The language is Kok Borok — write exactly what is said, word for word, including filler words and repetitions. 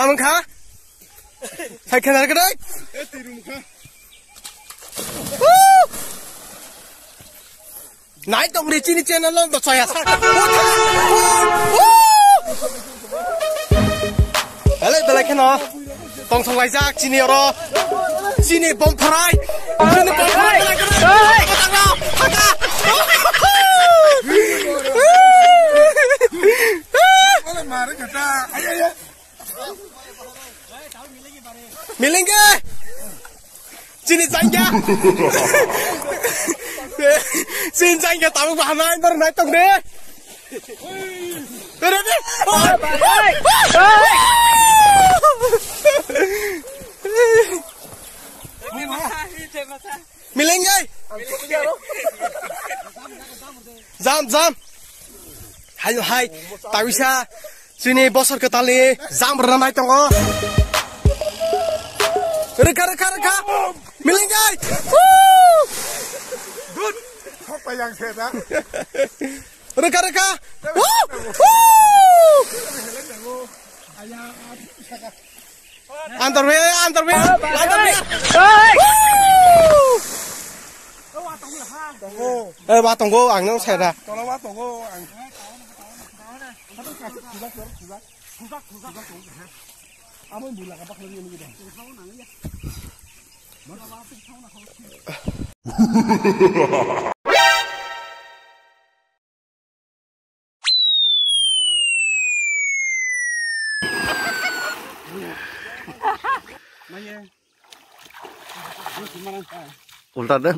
Amang kha? Sai khenar khe dai. Nai tong ri chini channel lo do chaya sa. Hello, belai kheno. Tong song laijak chini oro. Chini bom pharai. Chini bom pharai. Milinge! Chini changya! Chini changya tabuk bahanai, nor nai tong de. Ready? Milinge! Jam, jam! Hayo hai, tawisa, chini bosor kwtalni jam rwna nai tongo. Rwkha, rwkha, rwkha. Milingai. Woo! Good. Thok pa yang se da. Rwkha, rwkha. Woo! Woo! Underwear, underwear, underwear. Woo! Eh, wa tongo, ang nang sai da. Tola wa tongo, ang. Ulta de.